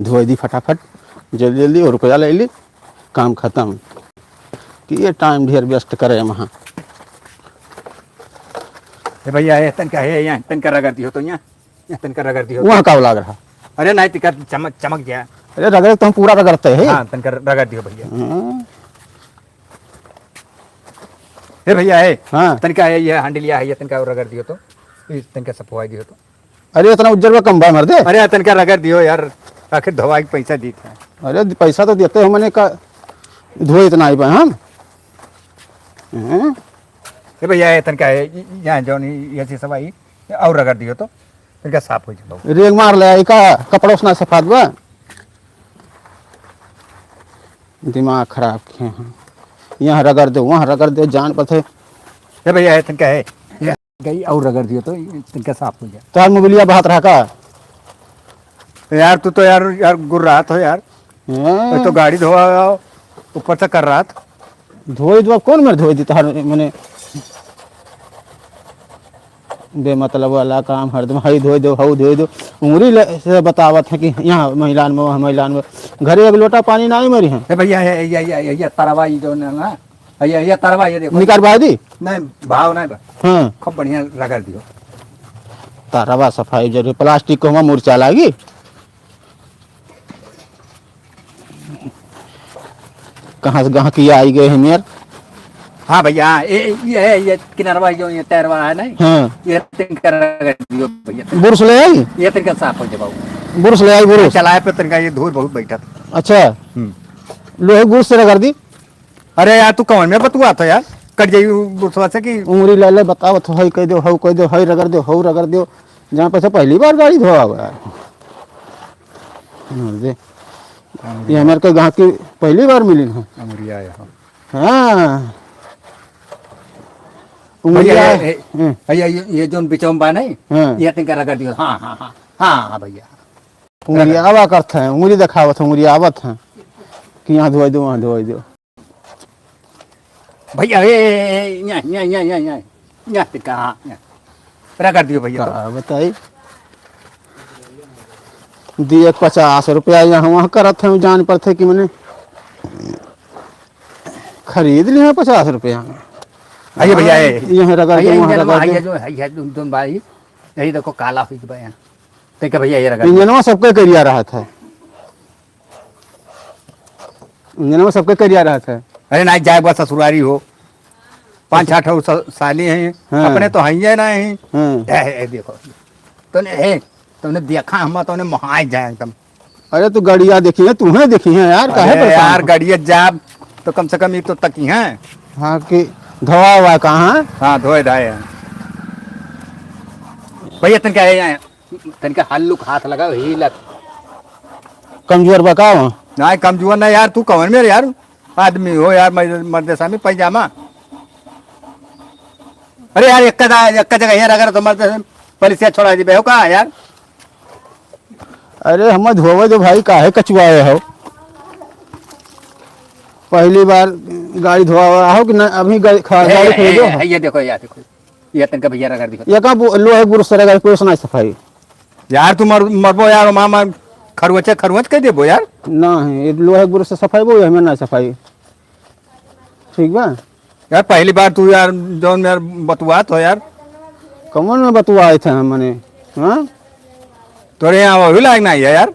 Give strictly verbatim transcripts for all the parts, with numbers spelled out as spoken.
धोई दी फटाफट, जल्दी जल्दी, और रुपया ले ली, काम खतम। कि ये टाइम ढेर व्यस्त करे वहाँ। ए भैया, ए तनका है, यहाँ तनका रगड़ दियो तो, यहाँ, यहाँ तनका रगड़ दियो तो। वहाँ का लाग रहा? अरे नहीं, तिका चमक, चमक गया। अरे रगड़े तो हम पूरा रगड़ते हैं। हाँ, तनका रगड़ दियो भैया। हाँ। ए भैया, ए, हाँ। तनका है, ये हैंडल या है, ये तनका और रगड़ दियो तो, ये तनका सफवाई दियो तो। अरे इतना उज्जर बा कम बा मर्दे। अरे तनका रगड़ दियो यार, आखिर धोवाई के पैसा दीत है। अरे पैसा तो देते हो, मने का धोए इतना आई बा हम। हैं? ए भैया, ये तनका है, यहाँ जौन ये चीज सब आई, और रगड़ दियो तो तनका साफ हो जाओ। रेग मार ले आई का, कपड़ा उसना सफात बा। दिमाग खराब किए हैं। यहाँ रगड़ दो, वहाँ रगड़ दो, जान पथे। ए भैया, ये तनका है, ये गई और रगड़ दियो तो ये तनका साफ हो जाए। तोहार मोबिलिया बहात रहा का? यार तू तो यार, यार गुर्रात हो यार। हाँ। ये तो गाड़ी धोआ आओ, ऊपर से कर रहा था। धोई दो, कौन मेरे धोई दी तोहार, मने बेमतलब वाला काम हरदम, हई धोई दो, हऊ धोई दो। उंगरी ले, से बतावत है कि यहाँ मैलान में, वहाँ मैलान में। घरे एक लोटा पानी ना ही मरी है। ए भैया, ये, ये, ये, ये, ये तरवा, ये जो ना, ना, ये, ये तरवा, ये देखो। निकार भाई दी? नहीं, भाव नहीं बा। हाँ। खूब बढ़िया रगड़ दियो। तरवा सफाई जरूरी, प्लास्टिक को हमार मुरचा लागी। कहाँ से गहकी आई गए हैं यार? हाँ भैया, ये, ये, ये किनारवा जो ये तैरवा है ना, हाँ। ये तनका रगड़ दियो भैया। बुरुस ले आई? ये तनका साफ हो जाए बाबू। बुरुस ले आई, बुरुस। चलाए पे तनका ये धूल बहुत बैठा था। अच्छा। हम्म। लोहे बुरुस से रगड़ दी। अरे यार, तू कौन में बतुआ था यार? कट जाई उ बुरुसवा से कि उंगली ले ले, बतावत हो, हई कह दो, हऊ कह दो, हई रगड़ दो, हऊ रगड़ दो। जहाँ पे से पहली बार गाड़ी धोआ हुआ है। हाँ, दे। ये हमारे के गाँव की पहली बार मिली है। अमरिया है, हाँ। हाँ। भैया, उंगलिया, ये, ये, हम्म। भैया, ये, ये जोन बिचौम बा नहीं, हाँ। ये तनका रगड़ दियो। हाँ, हाँ, हाँ, हाँ, हाँ, भैया। उंगलिया आवा करत है, उंगली देखावत है, उंगलिया आवत है कि यहाँ धोई दो, वहाँ धोई दो। भैया, ए, ए, ए, यहाँ, यहाँ, यहाँ, यहाँ, यहाँ, यहाँ पे कहाँ, यहाँ। रगड़ दियो भैया तो। का बताई? दिए पचास रुपया यहाँ वहाँ करत है, जान पड़ते कि मने खरीद लिया पचास रुपया में। आइए भैया, हाँ, ए। यहाँ रगड़ आइए, दो, वहाँ इंजन में रगड़ आइए दो। जो है, ये दोन, दोन भाई, यही देखो काला हुई बा यहाँ। ठीक है भैया, ये रगड़ दो। इंजनवा सबके करिया रहत है। इंजनवा सबके करिया रहत है। अरे ना जाए बा ससुरारी हो, पाँच छह ठो स-, साली हैं, हाँ। अपने तो हइये ना हैं। हाँ। ए, ए, देखो, तूने, ए, तूने देखा हम तूने मोहाए जाए एकदम। अरे तू गड़िया देखी है, तू है देखी है यार, काहे अरे परेशान यार, हो? गड़िया जाब तो कम से कम ये तो तकी है। हाँ कि धोआ हुआ कहाँ? हाँ, धोए धाए हैं। भैया तनका है यहाँ। तनिका हल्लुक हाथ लगाओ, हिलत। कमजोर बा का हो? नाहीं, कमजोर ना यार, तू कवन मेरे यार आदमी हो यार, मर-, मर्दे सामी पैजामा। अरे यार, एक का, एक का जगह यार, अगर तो मर्दे सामी पलिसिया छोड़ा दी बे हो का यार? अरे हम धोवे दो भाई, काहे कचुआए हो? पहली बार गाड़ी धोवा हो कि ना, अभी गाड़ी खा-, हे, गाड़ी हे, खरीदो हे, हो? हे, ये देखो, ये देखो, ये तनिका भैया रगड़ दी। ये का बो-, लोहे गुरु से रगड़, कोई सुनाई सफाई। यार, तू मर-, मरबो यार, ओमा, ओमा खरुअचे खरुअच कह देबो यार। नहीं, ये लोहे गुरु से सफाई बोल, हमें ना सफाई। ठीक बा? यार, पहली बार तू यार, जौन में यार बतुआत हो यार। कमन में बतुआए थे हम, मने, हाँ? तोरे यहाँ वही लायक नहीं है यार।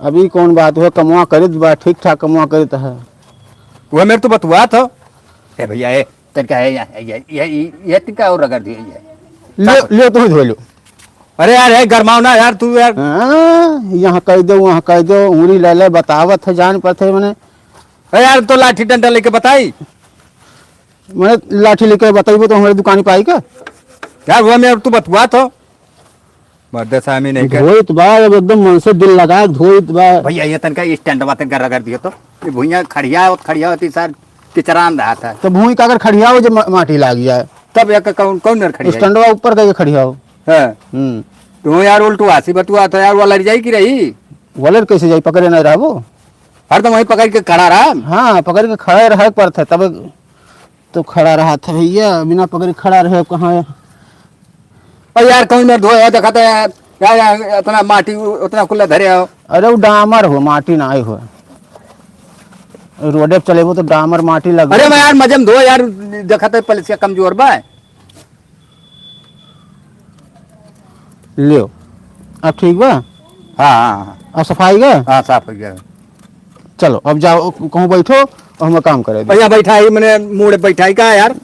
अभी कौन बात हुआ, कमवा करित बा, ठीक ठाक कमवा करित है। वह मेरे तो बतुआत हो। ए भैया, ए, तनिका है, ये, ये, ये, ये, ये तनिका और रगड़ दिए, ये। ले, ले, तू ही धो लो। अरे यार, ए, गरमाओ ना यार, तू यार। हाँ, यहाँ कह दो, वहाँ कह दो, उंगली ले ले, बतावत है, जान पड़ते मने। अरे यार, तो लाठी डंडा लेके बताई। मने लाठी लेके बताइबो तो हमारे दुकान पे आई का? यार, वो मैं, तू बतुआत हो। मर्दे सामी नहीं कर। धोइत बा, अब एकदम मन से दिल लगा के धोइत बा। भैया, ये तनिका स्टैंडवा तनिका रगड़ दियो तो। ये भुइयां खड़िया होत, खड़िया होती सर, किचरान रहा था। तो भुइं का अगर खड़िया हो, जब मा-, माटी लाग जाए। तब एक कौन, कौन नर खड़िया? स्टैंडवा ऊपर करके खड़िया हो। हाँ। हम्म। तू यार उल्टू आसी बतुआ था यार, वो लड़ जाई की रही? वो लड़ कैसे जाई? पकड़े नहीं रहबो। हर तो वहीं पकड़ के खड़ा रहा। हाँ, पकड़ के खड़ा रहे पड़ता, तब तो खड़ा रहा था भैया, बिना पकड़े खड़ा रहे कहाँ है? अरे यार, कौन मेरे धोए हो, देखा तो यार, का यार, इतना माटी, उतना कुल्ला धरे हो? अरे, वो डामर हो, माटी नाहीं हो। रोडे पे चलेबो तो डामर माटी लग अरे, मैं यार, मजे में धो यार, देखत है, पलसिया कमजोर बा। लियो, अब ठीक बा? हाँ, हाँ, हाँ। अब सफाई गए? हाँ, साफ हो गया। चलो, अब जाओ, कहूँ बैठो और हमें काम करे दो। भैया, बैठा ही, मैंने मूड़ बैठा ही का यार?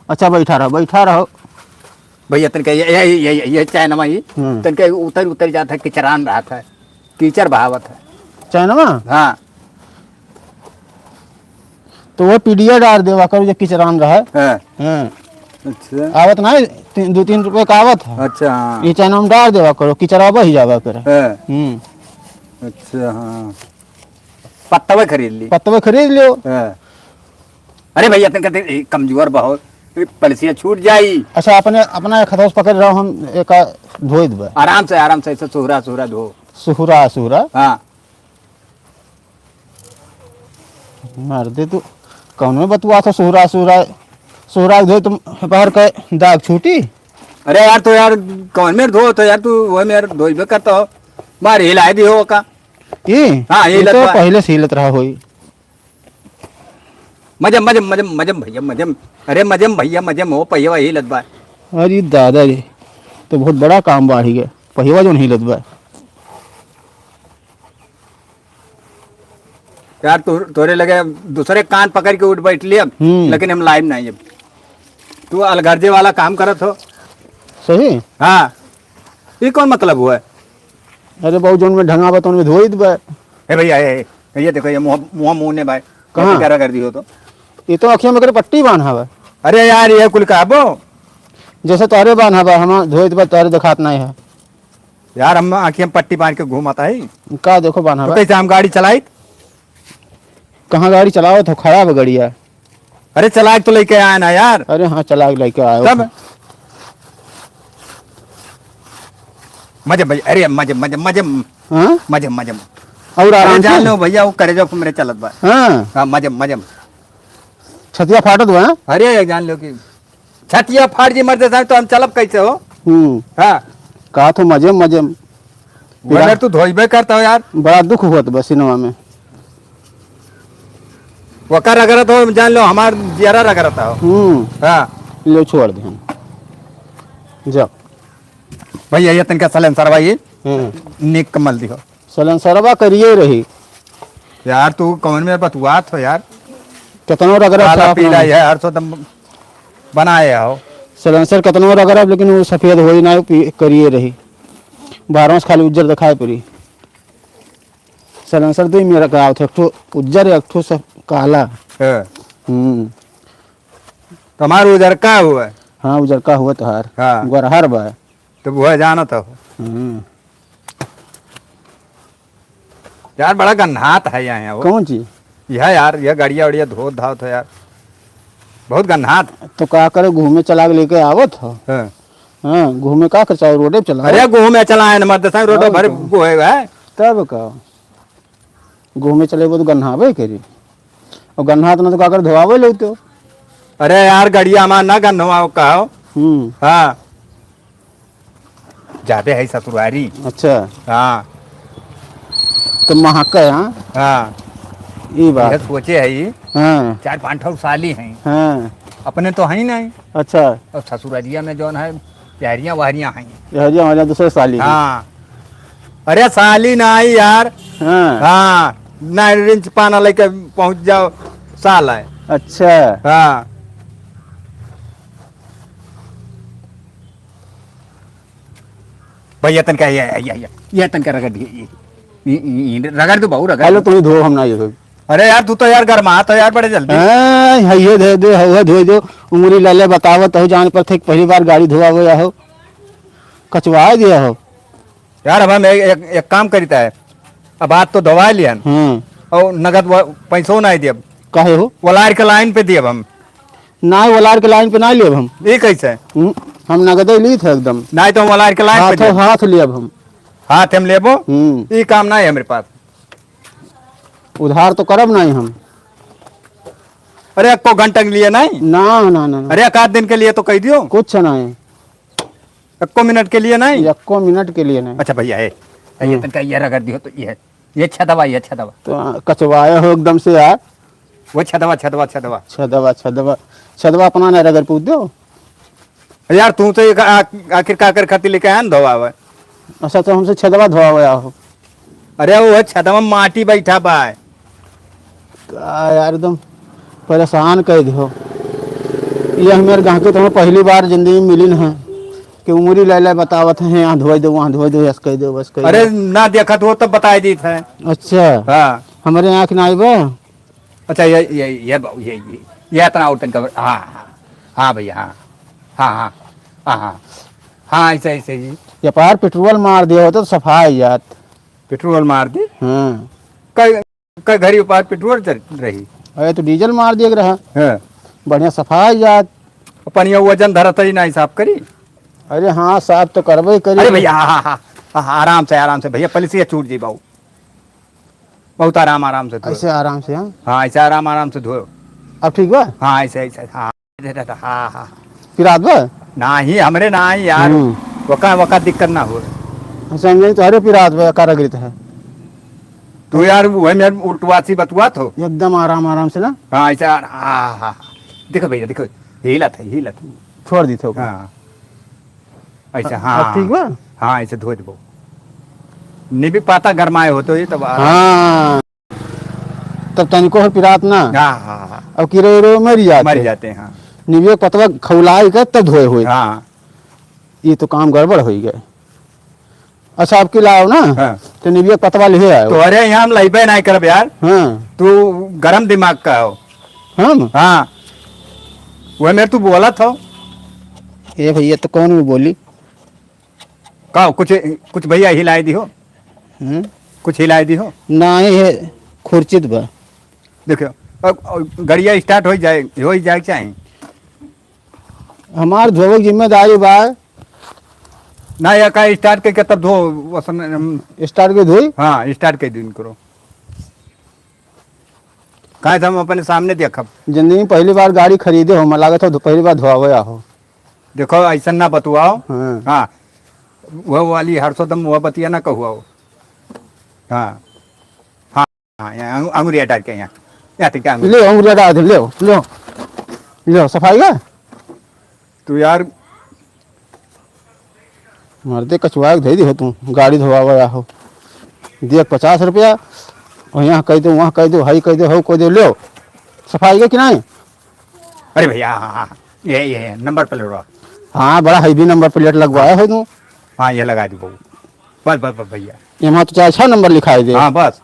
अच्छा, बैठा रहो, बैठा रहो। भैया, तनका ये, ये, ये, ये, ये चैनवा ही, हम्म। तनका उतर, उतर जात है, किचरान रहत है, कीचड़ बहावत है। चैनवा? हाँ। तो वो पीढ़िया डार देवा करो, जो किचरान रहे। हाँ। हाँ। अच्छा। आवत ना, ती-, दो तीन रुपये का आवत है। अच्छा, हाँ। ये चैनवा में डार देवा करो, किचरा बही जावा करे। हाँ। हम्म। अच्छा, हाँ। पत्तवे खरीद ली। पत्तवे खरीद लियो। हाँ। अरे भैया, तनका दे, ए, कमजोर बहुत, ए, पलसिया छूट जाई। अच्छा, अपने, अपना एक हथौस पकड़ रहो, हम एक धोई देबे। आराम से, आराम से, ऐसे सुहरा, सुहरा धो। सुहरा, सुहरा? हाँ। मर्दे तू कौन में बतुआ था, सुहरा, सुहरा, सुहरा धोई तुम पहर के दाग छूटी? अरे यार, तो यार, कौन में धो तो यार, तू वही में यार धोइबे करता हो, मार हिलाई दी हो का? ई? हाँ, ये ये लत तो बा। पहले से हिलत रहा होई। मजम, मजम, मजम, मजम भैया, मजम। अरे मजम भैया, मजम हो, पहिया हिलत बा। अरे दादा रे, तो बहुत बड़ा काम बाढ़ी गया, पहिया जो नहीं हिलत बा। यार, तो, तोरे लगे दूसरे कान पकड़ के उठ बैठ लिए, हम्म। लेकिन हम लाइब नहीं अब। तू अलगर्जे वाला काम करत हो। सही? हाँ। ये कौन मतलब हुआ? अरे बाबू, जौन में ढंगा बा, तौन में धोई देबे। ए भैया, ए, ए, ये देखो, ये मुँह, मुँह, मुँह ने भाई। कहाँ? कैसे करा कर दी हो तो? ये तो अखिया में करे पट्टी बांधा बा। अरे यार, ये कुल कहबो? जैसे तोहरे बांधा बा, हम धोई देबे, तोहरे देखात नहीं है। यार, हम आँखिया में पट्टी बांध के घूमत आई। का देखो बांधा तो बा? कैसे हम गाड़ी चलाई? कहाँ गाड़ी चलावत हो? खराब है गड़िया। अरे, चला के तो लेके आया ना यार। अरे हाँ, चला के लेके आयो। तब? मजे, मजे, अरे, मजे, मजे, मजे। हाँ? मजे, मजे। और अरे, आराम जान से? लो भैया, वो करेजा पर मेरे चलत बा। हाँ। हाँ, मजे, मजे। छतिया फाटत बा, हाँ? अरे, जान लो कि छतिया फाट जी मरते साहब, तो हम चलब कैसे हो? हम्म। हाँ। कहा तो मजे, मजे। वरना तू धोइबे करता हो यार। बड़ा दुख होत बा सिनेमा में। ओकर रगड़त हो, जान लो, हमार जियरा रगड़त हो। हम्म। हाँ। लो, छोड़ दे हम। जा। भैया, ये तनका सलेंसरवा ये हम्म। निक कमल दिहो। सलेंसरवा करिए रही। यार, तू कौन में बतुआत हो यार? कितनो रगड़ा काला साफ पीला ना। ये हर सो तुम बनाए हो। सलेंसर कितनो रगड़ा, लेकिन वो सफेद होई ना, पी-, करिए रही। बारह से खाली उज्जर दिखाई पड़ी। सलेंसर दो ही मेरा का आवत है, एक ठो उज्जर, एक ठो सब काला। हाँ। हम्म। तुम्हार उजरका हुआ। हाँ, उजरका हुआ तोहार। हाँ। गोरहर बा। तो वो जानत हो। हम्म। यार, बड़ा गन्हात है यहाँ, यहाँ वो। कौन चीज? यह यार, यह गाड़िया वाड़िया धोत धावत है यार, बहुत गन्हात। तो का करे, घूमे चला के लेके आवत हो। हाँ। हाँ, घूमे का कर, चाहे रोडे पे चला। अरे, घूमे चला है न, मर्द साहब, रोडो और भर का? गोहे है। तब का? घूमे चले वो तो गन्हावे करी। और गन्हात ना तो का कर, धोआवे ले तो। अरे यार, गड़िया हमार ना गन्हवा कहो। हम्म। हाँ। जाते है ससुरारी। अच्छा। हाँ। तो महक है, हाँ? हाँ। ई बात। यह सोचे है ई। हाँ। चार पाँच ठो साली हैं। हाँ। अपने तो हैं ही नहीं। अच्छा। और ससुरारिया में जौन है, प्यारियाँ वारियाँ हैं। प्यारियाँ वारियाँ दूसरे साली हैं। हाँ। अरे साली ना आई यार। हाँ। हाँ। ना रिंच पाना लेके पहुँच जाओ, साल है। अच्छा। हाँ। भैया, तनका ये, ये, ये, ये तनका रगड़ दिए, ये, ये, ये, ये रगड़ दो बाबू, रगड़ हेलो, दो। तुम ही धो, हम ना ये धोई। अरे यार, तू तो यार गरमात हो यार, बड़े जल्दी। हाँ, है ये धो दे, हो, हो, धो दो। उंगली लाले बतावत हो, जान पर थे, पहली बार गाड़ी धोआ हुआ हो, कचवा दिया हो। यार, अब हम एक, एक, एक काम करिता है, अब आज तो धोवा लियन, हम्म। और नगद वो पैसो नहीं दियब। काहे हो? वलार के लाइन पे दियब हम। ना, वलार के लाइन पे ना लेब हम। ये कैसे? हम्म, हम नगदे लीत है एकदम। नहीं तो हम वलार के लाइन पे हाथों देब। हाथ लेब हम। हाथ हम लेबो? हम्म। ये काम नहीं है मेरे पास। उधार तो करब नहीं हम। अरे, एको घंटा के लिए नहीं? ना, ना, ना, ना। अरे, एक आध दिन के लिए तो कह दियो। कुछ नहीं। एक्को मिनट के लिए नहीं? एक्को मिनट के लिए नहीं। अच्छा भइया, ए, ए, ये हम्म। तनका ये रगड़ दियो तो ये, ये छेदवा, ये छेदवा। तो कचवाया हो एकदम से यार। वो छेदवा, छेदवा, छेदवा। छेदवा, छेदवा, छेदवा अपना नहीं रगड़ पूछ दो। यार, तू तो एक आ-, आखिर का कर खातिर लेके आया न धोवावे? अच्छा, तो हमसे छेदवा धोवावे आहो। अरे, वो छेदवा में माटी बैठा बा। का यार, एकदम परेशान कर दियो। ये हमारे गाँव के तो हम पहली बार जिंदगी में मिलिन है कि उमरी ले ले बतावत है, यहाँ धोए दो, वहाँ धोए दो, ऐसे कह दो, बस कह अरे, दो। ना देखत हो तब बताई दीत है। अच्छा। हाँ। हमारे यहाँ के ना आइबा? अच्छा, ये, ये, ये बाबू, ये, ये, ये इतना और तनका, हाँ, हाँ, हाँ भइया, हाँ, हाँ, हाँ, हाँ, हाँ, हाँ, ऐसे, ऐसे जी। ये पार पेट्रोल मार दिया होता तो सफाई जात। पेट्रोल मार दी? हाँ। कई, कई घड़ी पार पेट्रोल चल रही। अरे, तो डीजल मार दिया रहा। हाँ। बढ़िया सफाई जात। अपन ये वजन धरत ही नहीं, साफ करी। अरे हाँ, साफ तो करबे करी। अरे भइया, हाँ, हाँ, हाँ, हाँ, आराम से, आराम से भइया, पलिसिया छूट जी बाबू। बहुत आराम, आराम से धो। ऐसे आराम से, हाँ? हाँ, ऐसे आराम, आराम से धो। अब ठीक बा? हाँ, ऐसे, ऐसे, हाँ, हाँ, हाँ। पिरात बा? नाही, हमरे नाही यार। हम्म। वका, वका दिक्कत ना हो। अच्छा, नहीं तो अरे पिरात बा, का रगड़ित है? तू यार, वही में उल्टवासी बतुआत हो। एकदम आराम, आराम से ना? हाँ, ऐसे, हाँ, हाँ, हाँ। देखो भइया, देखो, हिलत है, हिलत है। छोड़ दी थे ओका। हाँ। ऐसे, अब, हाँ। अब ठीक बा? हाँ, ऐसे धो देबो। निबी पाता गरमाए हो तो ये तब आराम। हाँ। तब तनिको हो पिरात ना। हाँ, हाँ, हाँ। अब कीड़े उड़े मर जाते। मर जाते हैं, हाँ। निबिया पतवा खौलाई के तब धोए हुए। हाँ। ये तो काम गड़बड़ हो गए। अच्छा, आपकी लाओ ना। हाँ। तो निबिया पतवा ले आओ। तो अरे, यहाँ हम लइबे नहीं करब यार। हाँ। तू गरम दिमाग का हो। हम? हाँ। वह मेरे तू बोला था। ए भइया, तो कौन वो बोली? का कुछ, कुछ भइया हिलाए दिहो? हम्म? कुछ हिलाए दिहो? नाही, है खुरचित बा। देखियो, अब, अब गड़िया start हो जाए, हो जाए चाहे। हमार धोवे की जिम्मेदारी बा। ना, या का start के, के तब धो, वसन, हम start के धोई? हाँ, start के दिन करो। काहे से हम अपने सामने देखब। जिंदगी में पहली बार गाड़ी खरीदे हो, मैं लागत हो, पहली बार धोआवे आहो। देखो, ऐसा ना बतुआओ। हाँ। हाँ, वह वाली हर सो तुम वह बतिया ना कहुआओ। हाँ, हाँ, हाँ, यहाँ अंगु-, अंगुरिया डाल के यहाँ, यहाँ तक क्या अंगुरिया? ले, अंगुरिया डाल दे, ले, ले, ले, सफाई है? तू यार मर्दे कचुआ के धई दिहो तू, गाड़ी धोआवे आहो। दिया पचास रुपया, और यहाँ कह दो, वहाँ कह दो, हई कह दो, हऊ कह दो, लो। सफाई के कि नहीं? अरे भइया, हाँ, हाँ, हाँ। ये, ये, ये, नंबर प्लेट वाला। हाँ, बड़ा heavy नंबर प्लेट लगवाया हो तू। हाँ, ये लगा दी बहू। बस, बस, बस भइया। एमा तो चार छह नंबर लिखाई दे। हाँ, बस।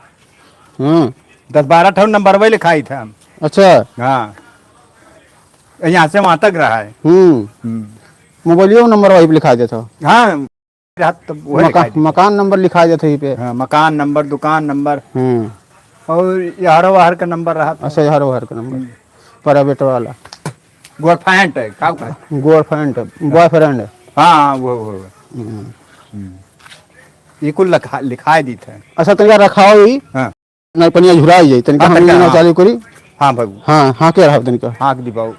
हम्म। दस बारह ठो नंबर वही लिखाई थे हम। अच्छा। हाँ। यहाँ से वहाँ तक रहा है। हम्म। हम्म। मोबाइलियो नंबर वही पे लिखा देता। हाँ, रहा तब वही मका-, लिखाई देता। मकान नंबर लिखा देता ही पे। हाँ, मकान नंबर, दुकान नंबर। हम्म। और यारो वाहर का नंबर रहा था। अच्छा, यारो वाहर का नंबर। हम्म। प्राइवेट वाला। गर्लफ्रेंड है, का कहै? गर्लफ्रेंड, बॉयफ्रेंड। हाँ, हाँ, वो, वो, वो। हम्म। हम्म। ये कुल लिखा, लिखाई दी थे। अच्छा, तनिका रखाओ ही। हाँ। नहीं, पनिया झुराई जाई। तनिका हाँ, हम तनिका, इंजन हाँ। चालू करी। हाँ, बाबू। हाँ, हाँ, के रहा तनिका। हाँ, दी बाबू।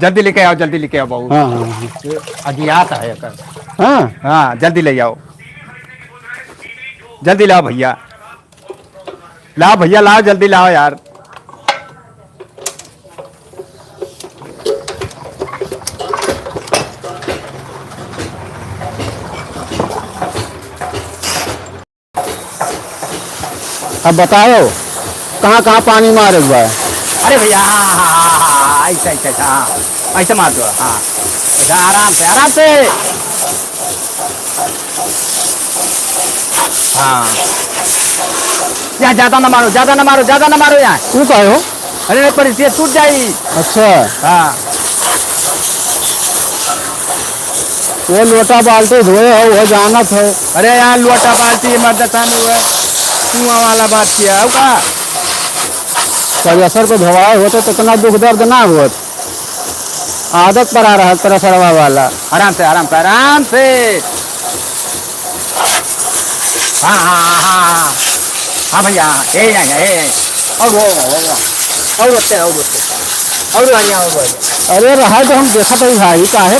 जल्दी लेके आओ, जल्दी लेके आओ बाबू। हाँ, हाँ, हाँ। ये अगियात है एकर। हाँ। हाँ, जल्दी ले आओ। जल्दी लाओ भइया। लाओ भइया, लाओ, जल्दी लाओ यार। अब बताओ, कहाँ, कहाँ पानी मारे हुआ है? अरे भइया, हाँ, हाँ, ऐसे, ऐसे, ऐसे, हाँ, ऐसे मार दो, हाँ, ऐसे आराम से, आराम से। हाँ। या ज्यादा ना मारो, ज्यादा ना मारो, ज्यादा ना मारो यार। तू काहे हो? अरे नहीं, पर इससे टूट जाई। अच्छा। हाँ। वो लोटा बाल्टी धोए हो, वो जानत हो। अरे यार, लोटा बाल्टी मर्द सामने हुआ। कुआं वाला बात किया होगा। पर असर को धोवाए होते तो इतना दुख दर्द ना होत। आदत पड़ा रहा तेरा सरवा वाला। आराम से, आराम से, आराम से। हाँ, हाँ, हाँ, हाँ। हाँ भइया, ए, ए, ए। और वो, वो, वो। और उससे, और उससे। और यहाँ, और वो। अरे रहा तो हम देखत हई भाई, काहे